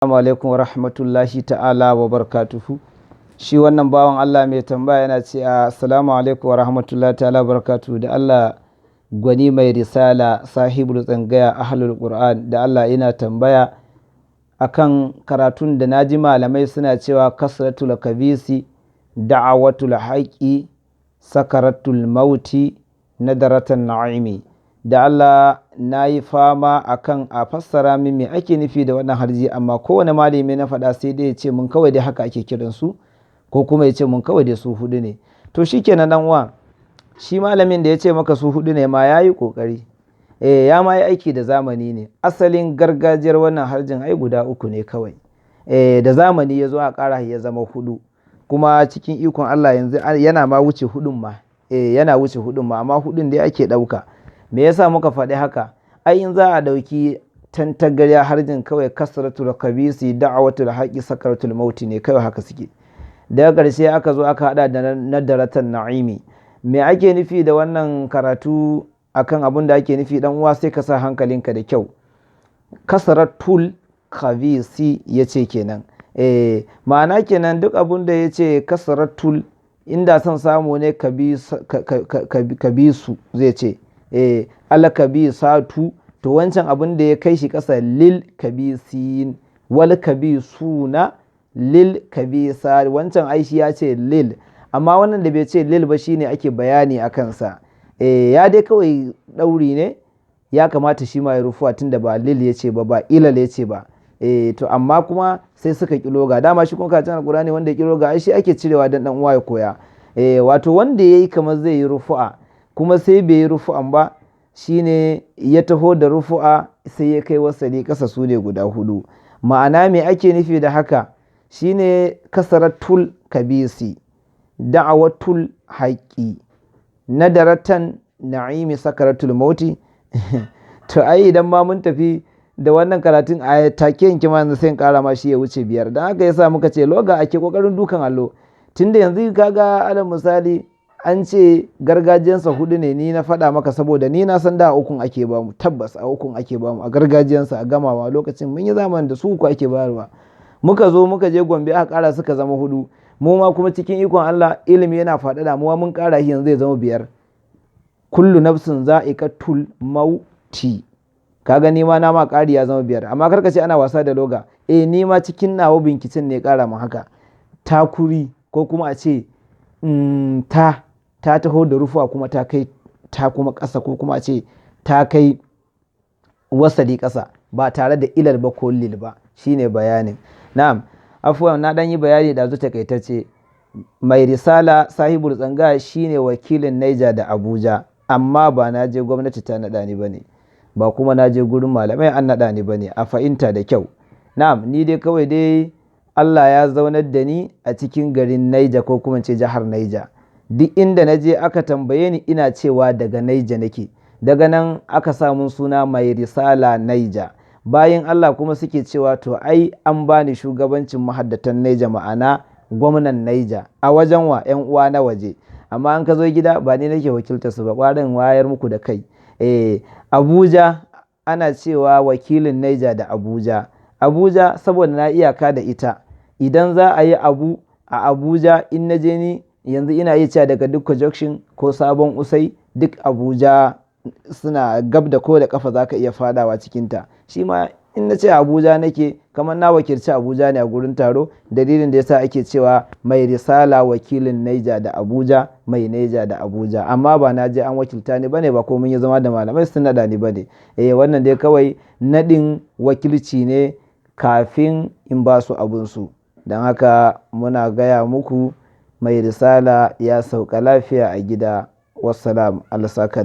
Assalamu alaikum wa rahmatullahi ta'ala wa barakatuhu. Shi wannan bawan Allah mai tambaya yana ce, Assalamu alaikum wa rahmatullahi ta'ala wa barakatuhu, da Allah gwani mai risala sahibul tsangaya ahlul Qur'an, da Allah ina tambaya akan karatun da naji malamai suna cewa kasratul kabisi, da'awatul haqqi, sakaratul mauti, nadaratan na'imi. Da Allah na yi fama akan a fassara min me ake nufi da wannan harji, amma kowane malami na faɗa sai dai ya ce mun kawai dai haka ake kiransu, ko kuma ya ce mun kawai dai su hudu ne. To shikenan dan uwa, shi malamin da ya ce maka su hudu ne ma ya yi ƙoƙari. Ya ma yi aiki da zamani ne. Asalin gargajiyar wannan harjin ai guda uku ne kawai. Da zamani ya zo a ƙara ya zama hudu. Kuma cikin ikon Allah yanzu yana ma wuce hudun ma. Yana wuce hudun ma, amma hudun dai ake ɗauka. Me yasa muka faɗi haka? Ai in za a ɗauki tantagarya harjin kawai kasratul kabisi, da'awatul haqqi, sakaratul mauti ne kawai haka suke. Daga ƙarshe aka zo aka haɗa da nadaratan na'imi. Me ake nufi da wannan karatu akan abun da ake nufi dan uwa, sai ka sa hankalinka da kyau. Kasratul kabisi yace kenan. Ma'ana kenan duk abun da yace kasratul, inda son samu ne kabisu zai ce. Alkabisatu, to wancan abun da ya kai shi ƙasa lil kabisin, wal kabisuna lil kabisa, wancan ai shi ya ce lil, amma wannan da bai ce lil ba shine ake bayani a kansa. Ya dai kawai ɗauri ne, ya kamata shi ma ya rufuwa tunda ba lil ya ce ba, ba ilal ya ce ba. To amma kuma sai suka ƙi loga. Dama shi kuma karatun Alƙur'ani wanda ya ƙi loga ai shi ake cirewa don ɗan uwa ya koya. Wato wanda ya yi kamar zai yi rufu'a kuma sai bai yi rufu'an ba, shine ya taho da rufu'a sai ya kai wasali ƙasa, su ne guda hudu. Ma'ana me ake nufi da haka? Shine kasratul kabisi, da'awatul haqqi, nadaratan na'imi, sakaratul mauti. To ai idan ma mun tafi da wannan karatun a take yanke ma yanzu sai in ƙara ma shi ya wuce biyar. Don haka yasa muka ce loga ake ƙoƙarin dukan allo. Tunda yanzu kaga alal misali an ce gargajiyansa hudu ne, ni na faɗa maka saboda ni na san da a ukun ake bamu, tabbas a ukun ake bamu a gargajiyansa a gamawa lokacin mun yi zamanin da su uku ake bayarwa. Muka zo muka je Gombe aka ƙara suka zama hudu. Mu ma kuma cikin ikon Allah ilimi yana faɗaɗa, mu ma mun ƙara shi yanzu zai zama biyar. Kullu nafsin za'iqatul mauti. Kaga ni ma na ma ƙari ya zama biyar. Amma kar ka ce ana wasa da loga. Ni ma cikin nawa binkicen ne ya ƙara mun haka. Takuri ko kuma a ce ta taho da rufuwa kuma ta kai ta kuma ƙasa, ko kuma a ce ta kai wasali ƙasa ba tare da ilal ba ko lil ba. Shine bayanin. Na'am, afuwan na ɗan yi bayani ɗazu takaitacce. Mai risala sahibul tsangaya shine wakilin Naija da Abuja, amma ba na je gwamnati ta naɗa ni bane, ba kuma na je gurin malamai an naɗa ni bane, a fahimta da kyau. Na'am, ni dai kawai dai Allah ya zaunar da ni a cikin garin Naija ko kuma ce jihar Naija. Duk inda na je aka tambaye ni ina cewa daga Naija nake. Daga nan aka sa mun suna mai risala Naija. Bayan Allah kuma suke cewa to ai an bani shugabancin mahaddatan Naija, ma'ana gwamnan Naija a wajen wa 'yan uwa na waje. Amma an ka zo gida ba ni nake wakiltar su ba, ƙwarin wayar muku da kai. Abuja ana cewa wakilin Naija da Abuja. Abuja saboda na iyaka da ita. Idan za a yi abu a Abuja in na je ni yanzu ina iya cewa daga Dukko Junction ko Sabon Usai duk Abuja suna gab da ko da ƙafa za ka iya fadawa cikinta. Shi ma in na ce Abuja nake kamar na wakilci Abuja ne a gurin taro. Dalilin da yasa ake cewa mai risala wakilin Naija da Abuja, mai Naija da Abuja. Amma ba na je an wakilta ni bane, ba ko mun yi zama da malamai sun naɗa ni bane. Wannan dai kawai naɗin wakilci ne kafin in ba su abunsu. Don haka muna gaya muku mai risala ya sauka lafiya a gida. Wassalam. Allah saka.